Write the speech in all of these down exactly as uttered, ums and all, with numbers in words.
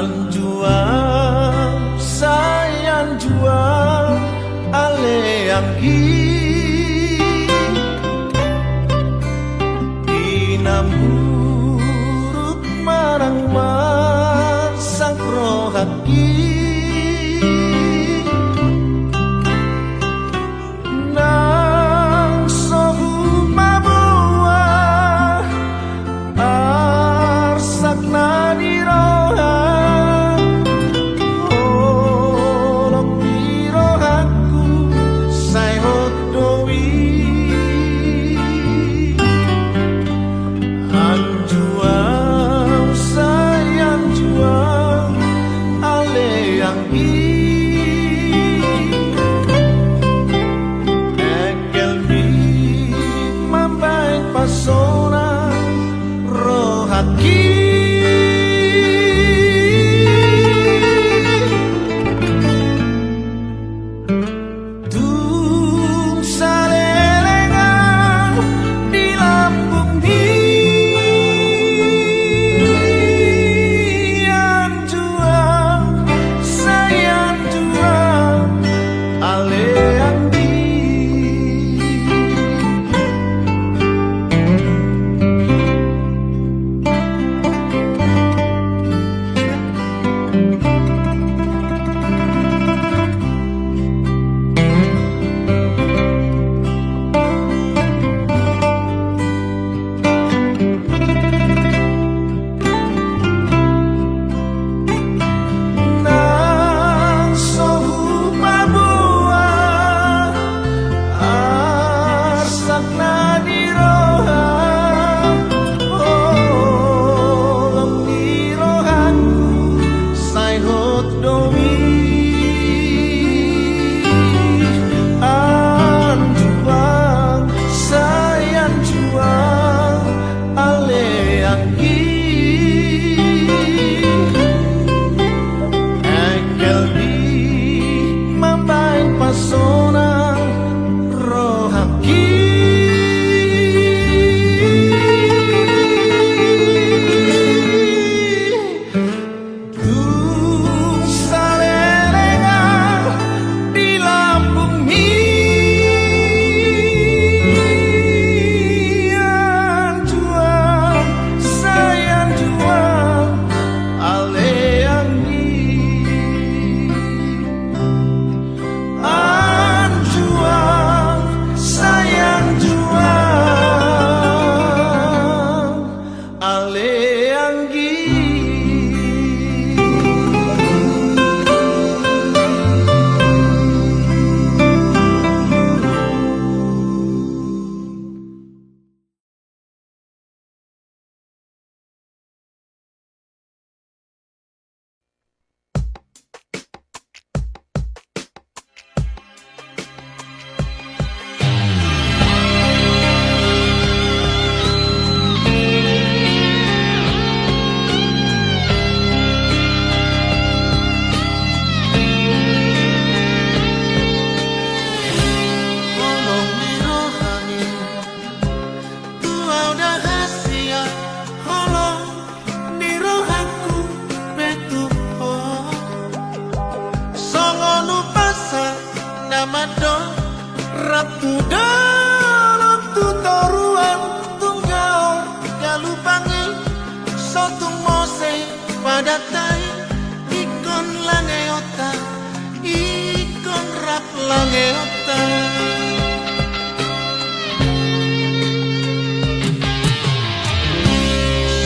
Anjuang, sai anjuang, ale anggi. Di na buruk manang marsak rohangki. Nang so hupaboa arsak na di roha, holong ni rohangku sai hot do i. Anjuang, sai anjuang, ale anggi. Engkelmi mambaen pasonang rohangki. Tung saleleng au di lambungmi, anjuang, sai anjuang, ale anggi. Nang so hupaboa arsak na di roha, holong ni rohangku sai hot do i. Anjuang, sai anjuang, ale anggi. Engkelmi mambaen pasonang rohangki. Tung saleleng au di lambungmi, anjuang, sai anjuang, ale anggi. Anjuang, sai anjuang, ale anggi. Holong ni rohangku, tu au da hasian, holong ni rohangku pe tu ho. Songon umpasa na mandok rap tu dolok tu toruan, tung gaor galupangi, so tung mose padatai, ingkon langeonta, ingkon rap langeonta.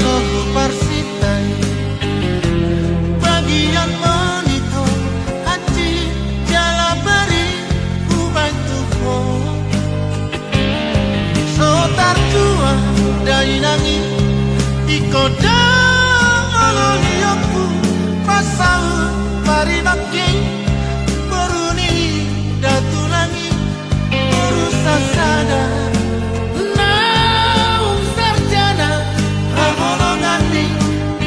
So huparsinta i bagian monitor, hansit jala bari hubaen tu ho. So tarjual dainang i, ingkon do olo ni ompu, pasaut parimangki, boru ni datulang i, boru sasada naung sarjana haholongan ni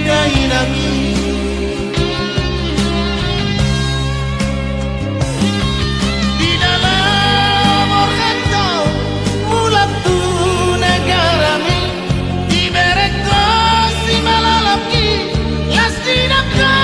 dainang i. Di dalam organto mulak tu negarami, dibereng ho simalalomki, las di nangka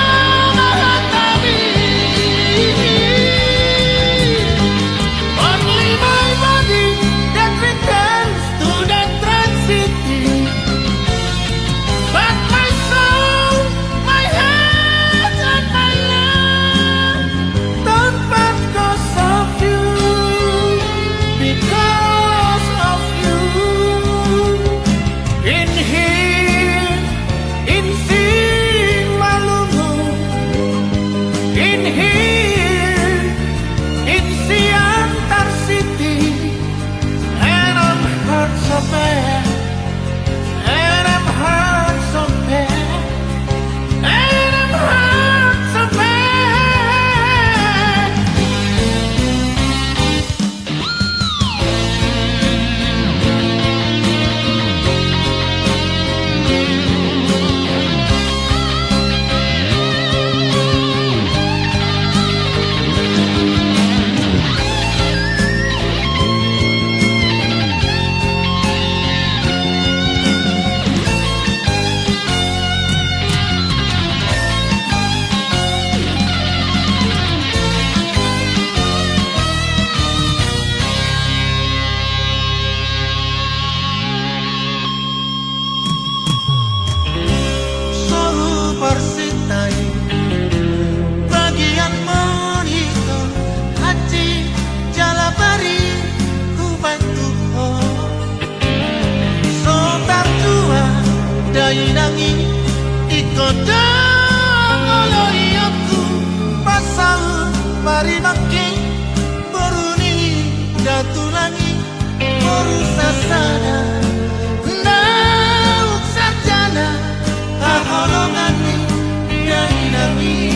Tarima kasih, boru ni Datu Langit, boru sasada, naung sarjana, haholongan ni dainang i.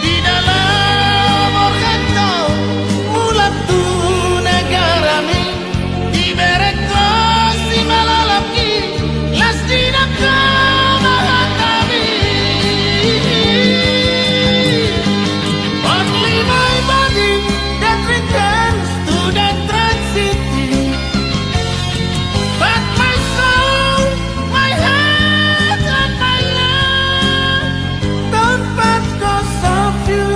Di dalam organ do mulak tu negarami, dibereng ho simalolongki, las di nangka mahatami. Only my body that returns to the true city. But my soul, my heart and my love don't part 'cause of you,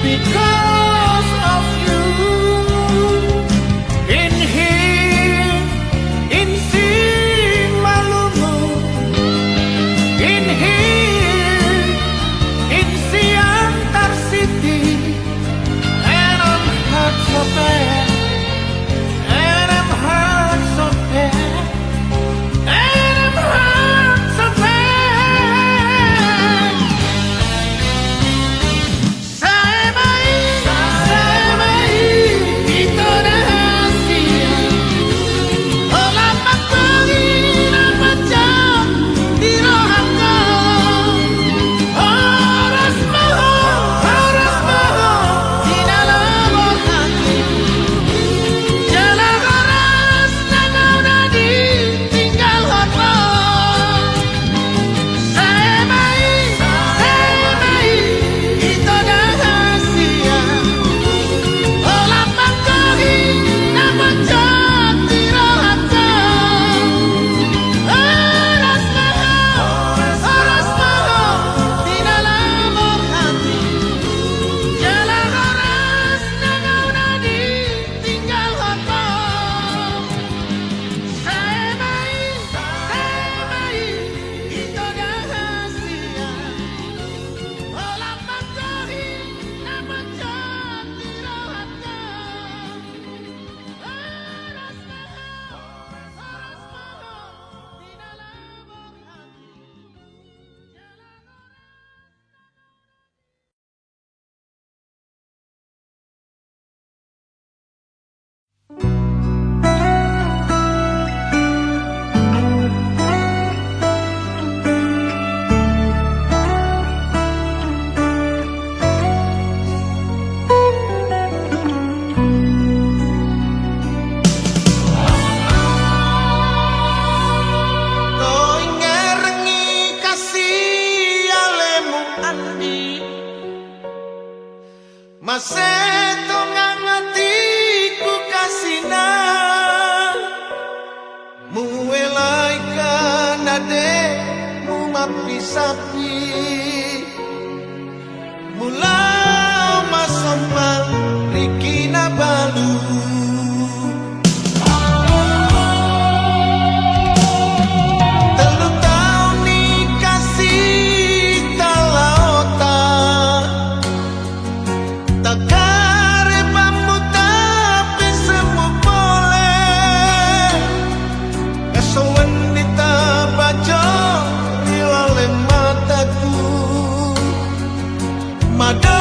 because of you. In here, in Simalungun, in here, in Siantar City, and I'm hurt so bad, and I'm hurt so bad, and I'm hurt so bad. Sai ma i, sai ma i, ito da hasian. Holan mangkohi na panjang di rohangku. Horas ma ho, horas ma ho, di na lomo hati. Jala horas na gauna di tinggalhon ho. Sai ma i, sai ma i, ito da hasian. Holan mangkohi na panjang di rohangku. Horas ma ho, horas ma ho, di na lomo hati. Jala horas na gauna di tinggalhon ho. Sai ma i, sai ma i, ito da hasian. Holan mangkohi na panjang di rohangku. Horas ma ho, horas ma ho, di na lomo hati. Toingereng i kasih alemu andi. Mase tongang atikku kasihna, muelai kan ademu mampisapi. Mula masompal riki na balu. Tolu taon ni kasih talaota. Takare pamuta pe semu pole. Esowen ni tabajo di laleng mataku. Mada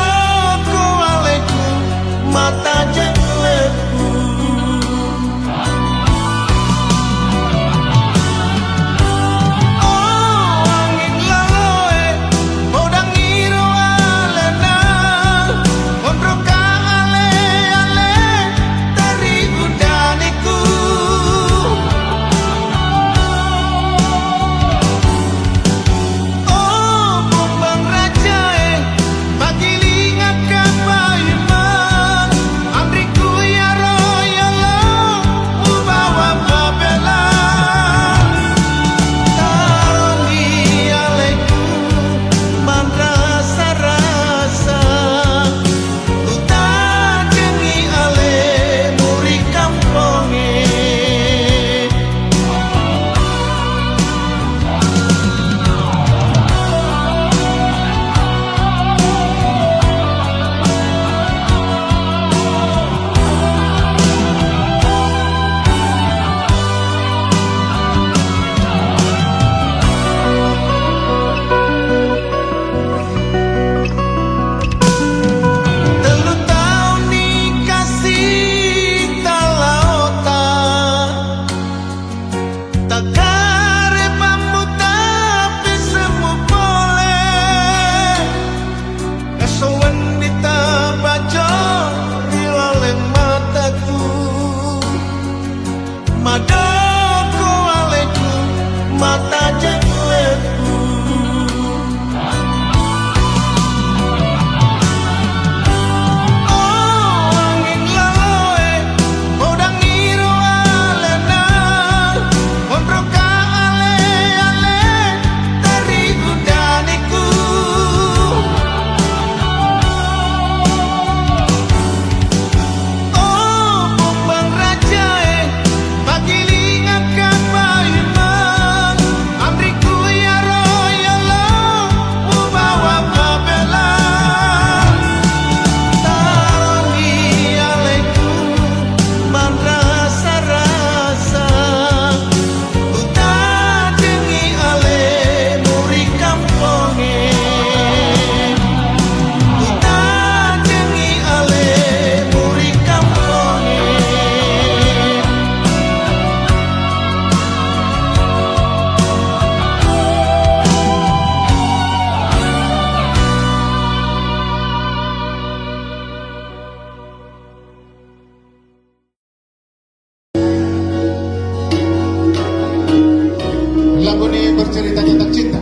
Bercerita tentang cinta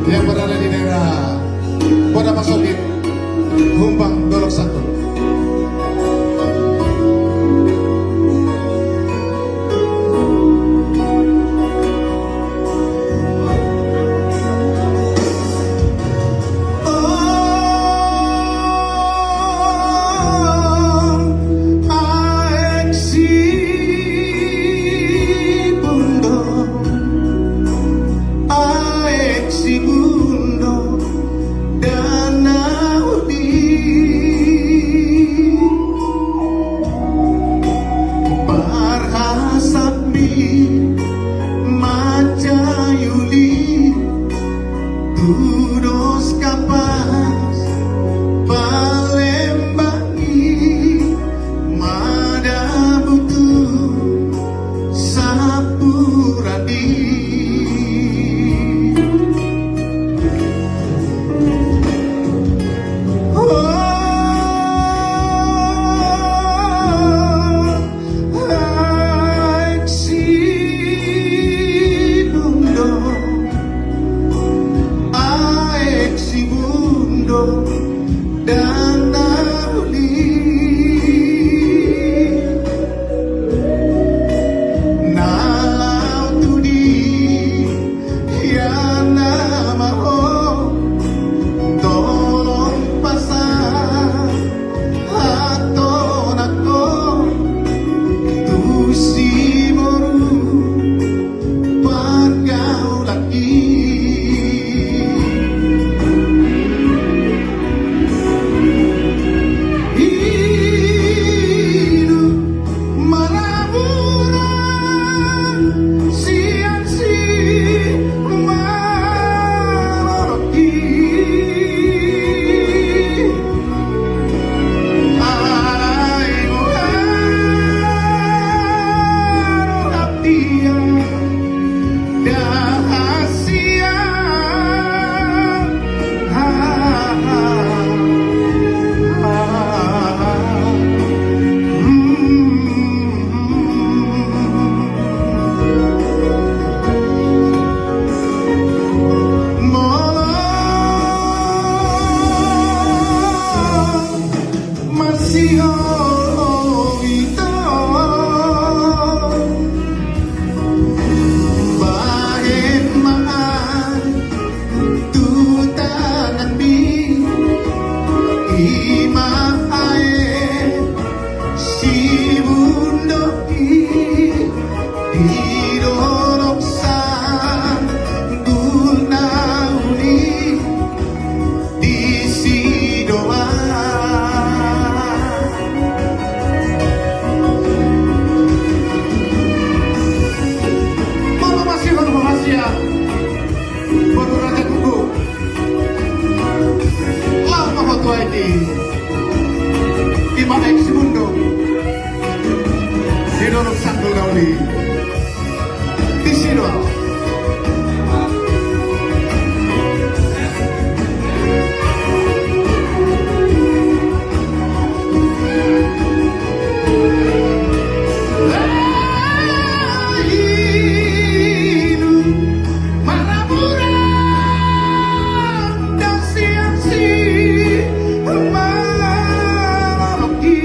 yang berada di daerah Kota Pasogit, Humbang, Dolok Santul. Aek Sibundo, dana uli, parhasap ni mansai uli, tudos kapas palembangi, madabu tu sapuran i. Aek Sibundo, Aek Sibundo, dana uli. Na laho tu dia na ma ho, tolong pasahat tonangkon tu si boru pargaulan i. Hidup marabura sian si malolok i. Ai muhar hatian. Molo masihol ito, bahen ma tu tanganmi, i ma Aek Sibundo i, di Dolok Santul na uli. Disi do ba. Molo masihol ho hasian, boru raja kuku, laho ma ho tu aek i. I ma Aek Sibundo, di Dolok Santul na uli. Disi do. Marabura sian si malolok i.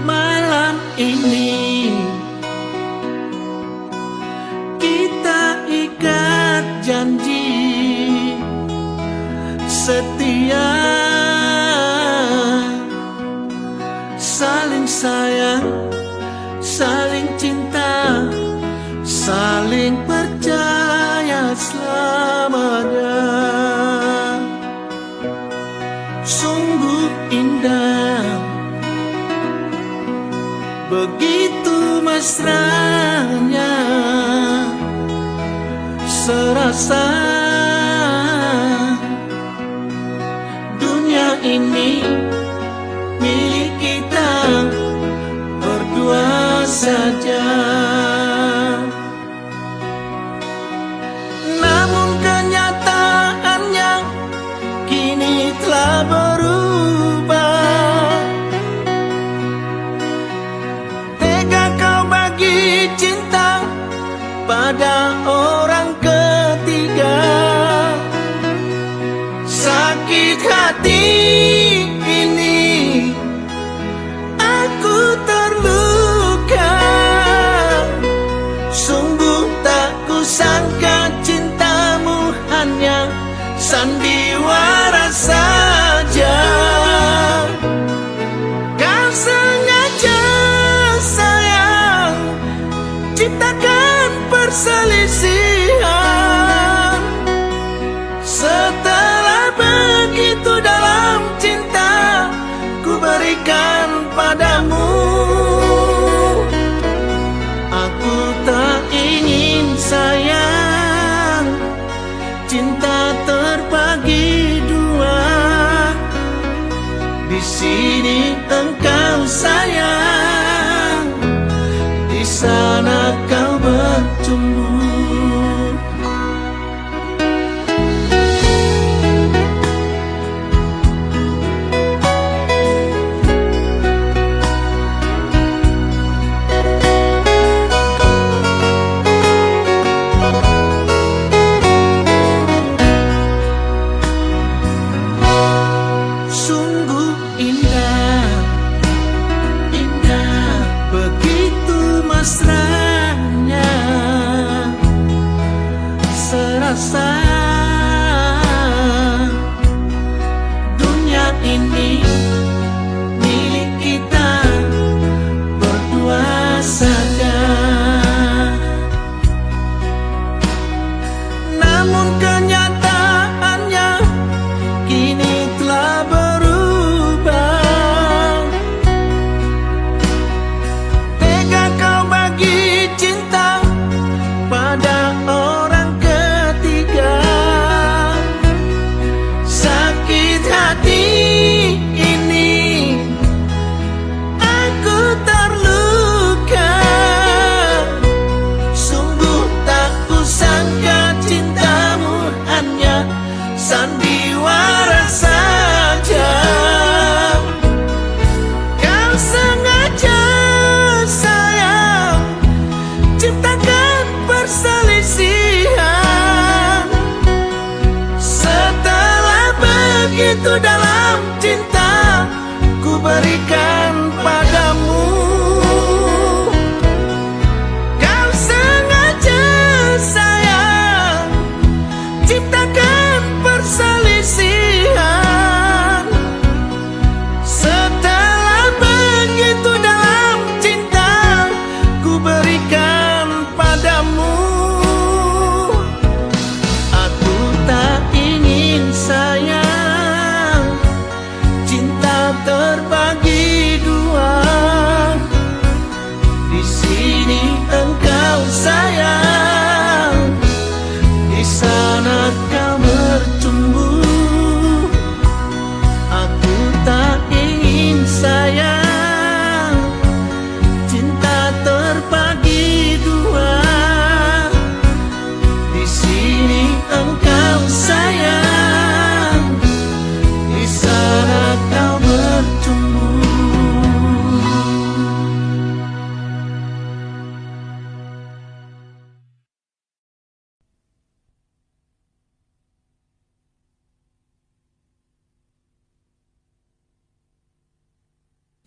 Malam ini kita ikat janji setia, saling sayang, saling cinta, saling percaya selamanya. Sungguh indah, begitu mesranya, serasa dunia ini milik kita berdua saja. Namun kenyataannya kini telah berubah. Tega kau bagi cinta pada orang ketiga. Sakit hati ini aku terluka, sungguh tak kusangka cintamu hanya sandiwara saja. Kau sengaja, sayang, ciptakan perselisihan. Setelah begitu dalam cinta ku berikan padamu, aku tak ingin, sayang, cinta terbagi dua. Di sini engkau, sayang, di sana kau bercumbu. Sungguh indah, indah, begitu mesranya, serasa dunia ini milik kita berdua saja. Namun kenyataannya kini telah berubah. Tega kau bagi cinta pada orang ketiga. Sakit hati ini aku terluka, sungguh tak kusangka cintamu hanya sandiwara saja. Kau sengaja, sayang, ciptakan perselisihan. Setelah begitu dalam cinta ku berikan padamu. Kau sengaja, sayang, ciptakan perselisihan. Setelah begitu dalam cinta ku berikan padamu. Aku tak ingin, sayang, cinta terbagi dua.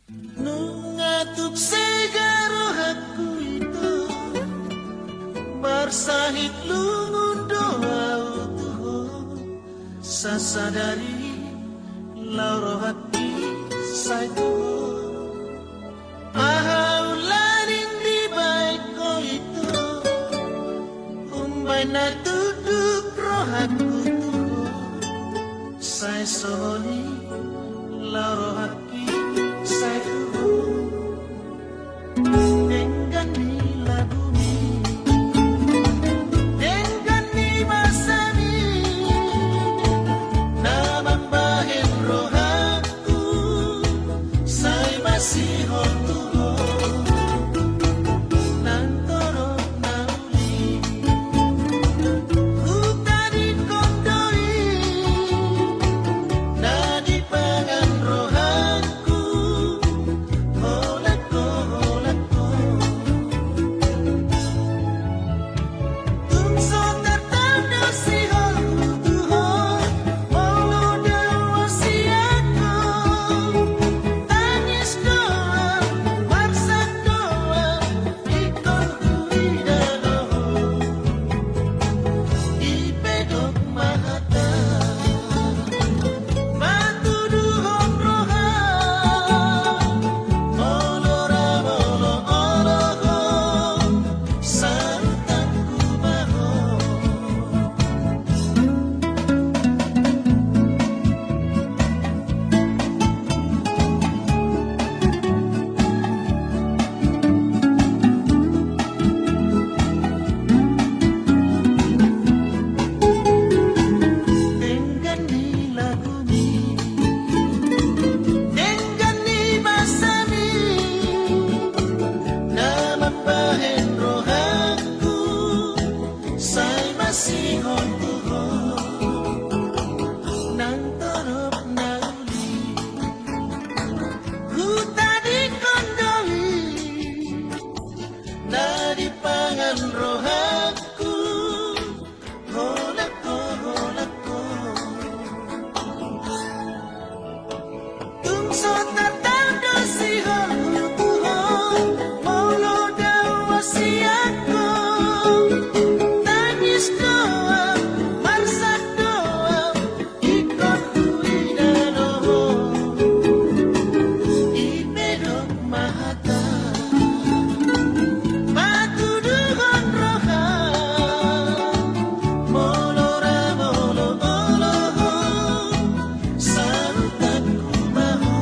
Nunga tuk sega rohangku ito, marsahit lungun do au tu ho. Sasadari laho rohangki sae tu ho. Aha ulaning dibaen ho ito, umbaen na tunduk rohangku tu ho. Sae songon i laho rohangki sae tu ho. Denggan ni lagumi, denggan ni basami, na mambahen rohangku sai masihol tu ho. Nang torop na uli hutadingkon do i, na dipangan rohangku. Tung so tartanda sihol tu ho, molo dao sian ho. Tangis doang, marsak doang, ingkon huida do ho. Dipedok ma hata, patuduhon roha, molo ra molo olo ho, sarutanku ma ho. Denggan ni lagumi, denggan ni basami, na mambahen rohangku sai masihol tu ho. Nang torop na uli hutadingkon do i, na dipangan rohangku. Hola ho, hola ho. Tung so tartanda sihol tu ho, molo dao sian ho. Tangis doang, marsak doang, ingkon huida do ho. Dipedok ma hata, patuduhon roha, molo ra molo olo ho, sarutanku ma ho.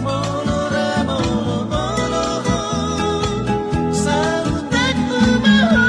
Molo ra molo olo ho, sarutanku ma ho.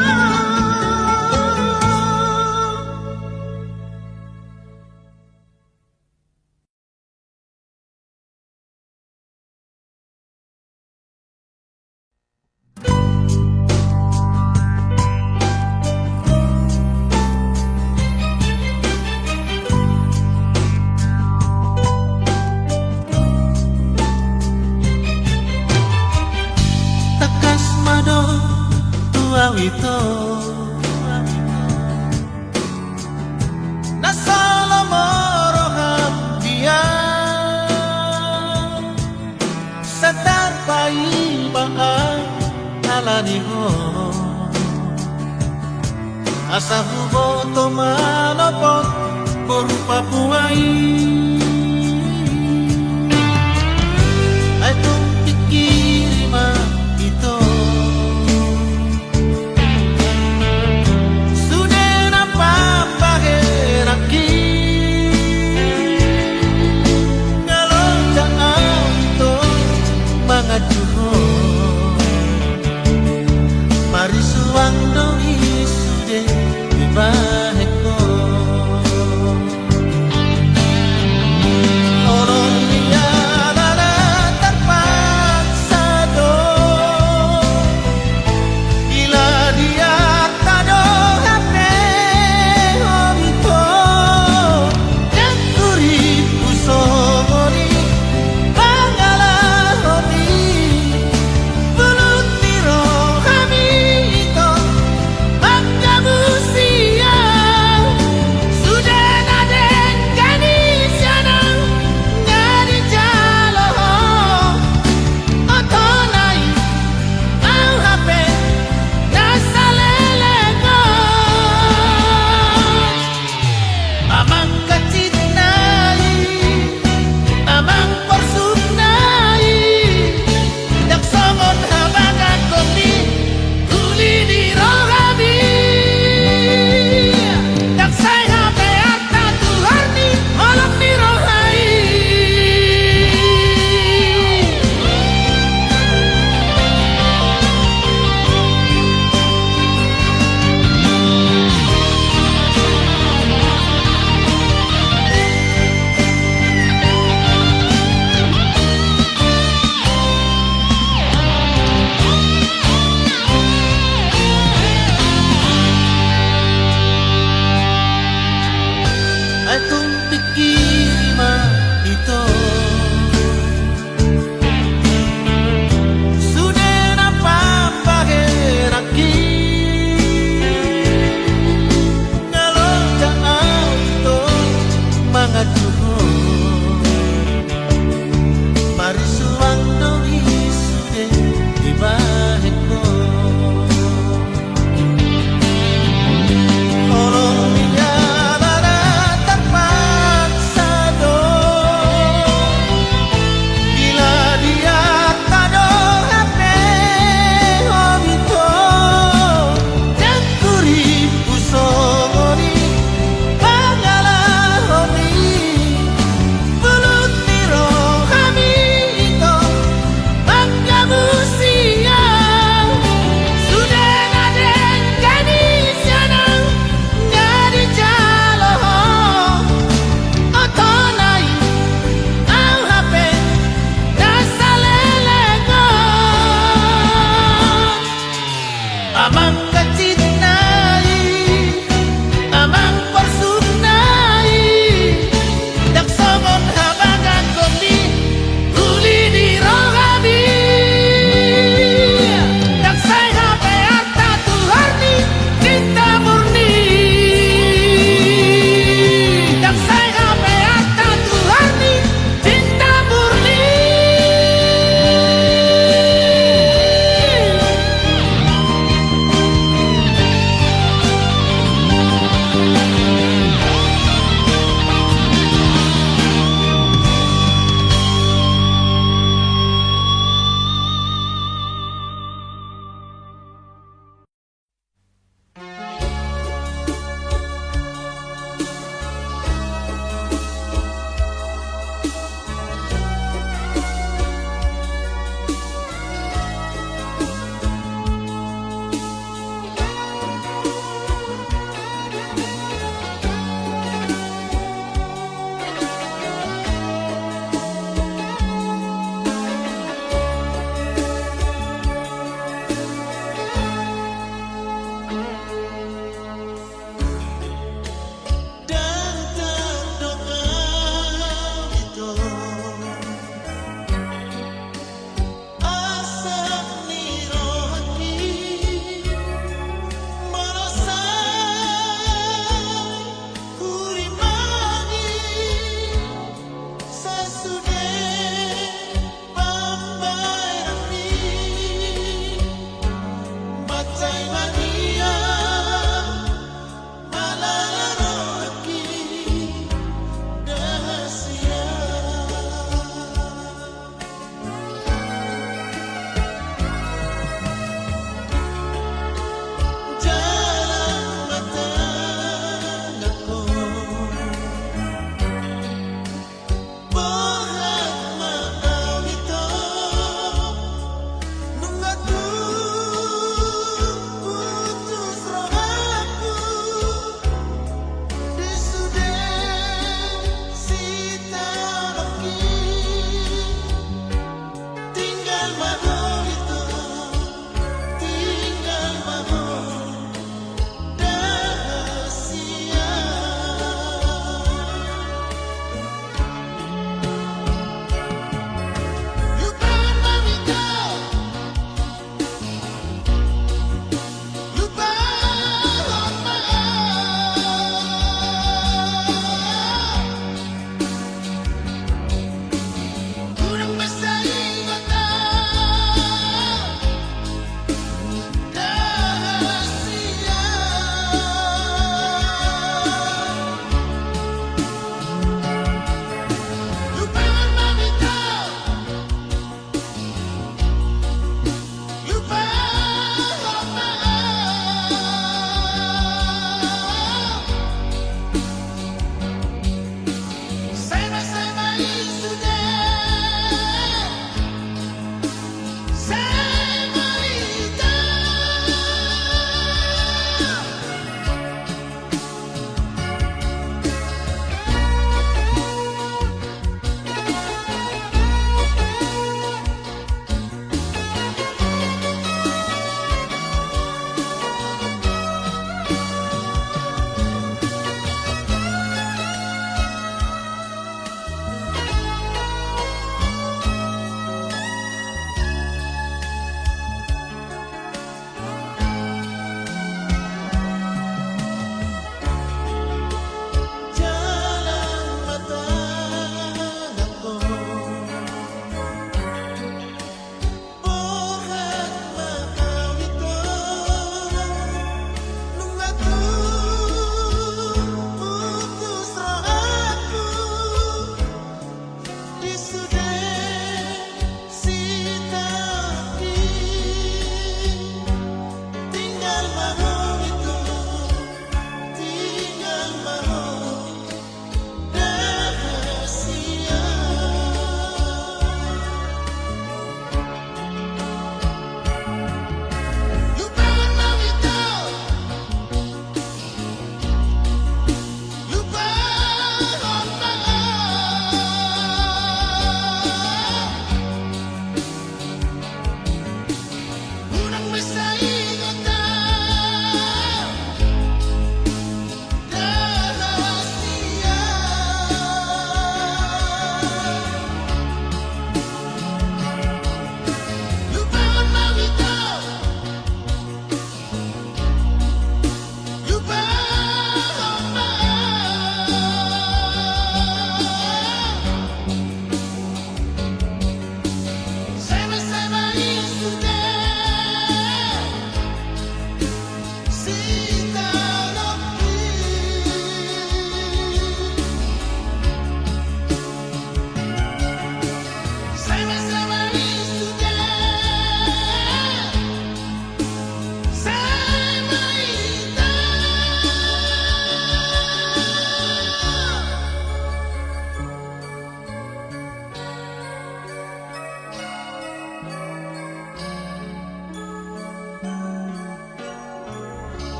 Tangkas ma do tu au ito, na so lomo roham dia, sai tarpaima au ala ni ho. Asa huboto manopot boru Papua i. Ai tung pikiri ma ito. Sude na pambahenanki, nga loja au ito manganju ho. Marisuang do i sude dibahen ho.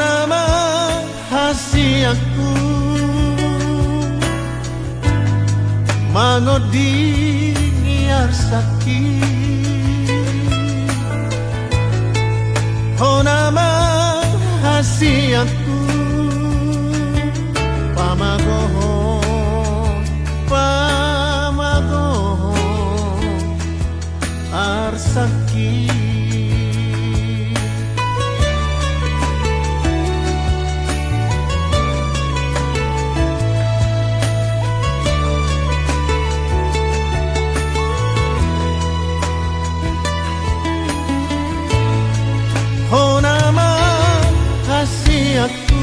Nama hasianku mangondingi arsakki. Ho nama hasianku, pamagohon, pamagohon arsakki. Ho nama hasianku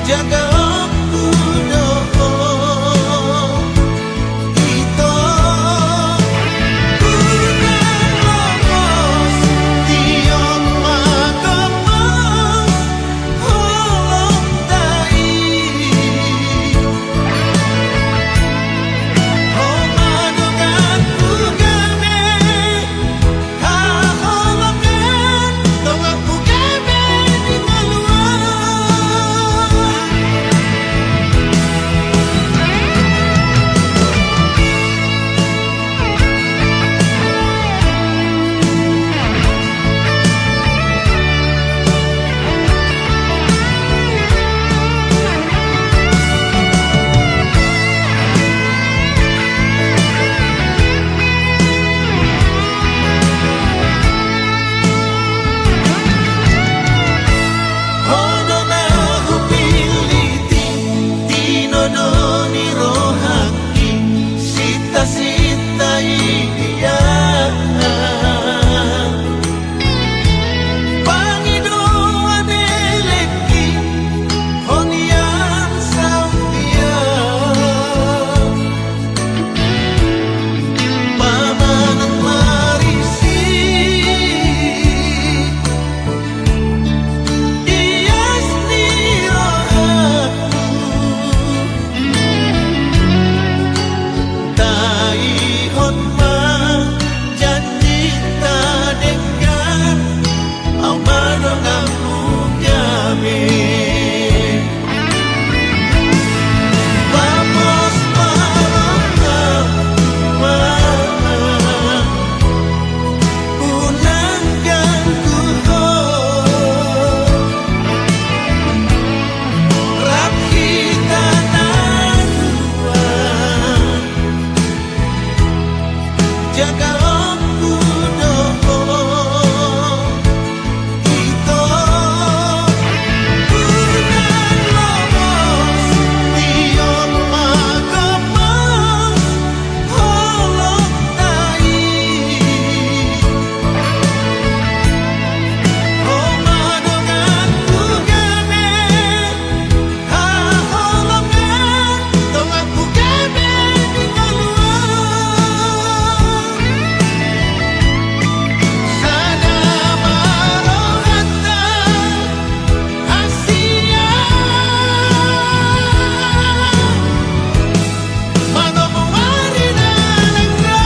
Jagaonku do ho, ito, unang lomos, tio ma gomos holongta i. Ho ma donganku gabe, haholongan donganku gabe di ngolu on. Ho do na hupillit i, tinodo ni rohangki, sinta-sinta i dia. Pangidoan elengki, ho nian saur dia. Pamanang marisi, ias ni rohangku. Taihon ma janjinta denggan, au ma donganmu gabe. Pamos ma rohangku, unang ganggu ho. Rap hita na dua. Jagaonku do ho, ito, unang lomos, tio ma gomos holongta i. Ho ma donganku gabe, haholongan donganku gabe di ngolu on. Sada ma rohanta, hasea manomu ari na naeng ro.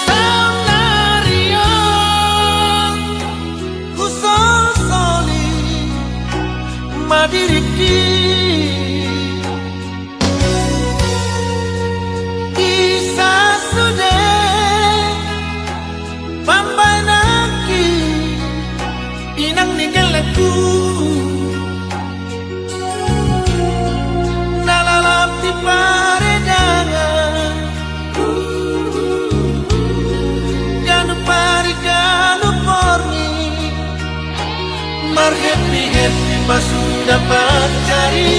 Saonari on husolsoli ma diringki. Isa sude pambahenanki, inang ni gellengku, na lalap di paredangan, ganup ari ganup borngin, marhappy-happy ma suda pancari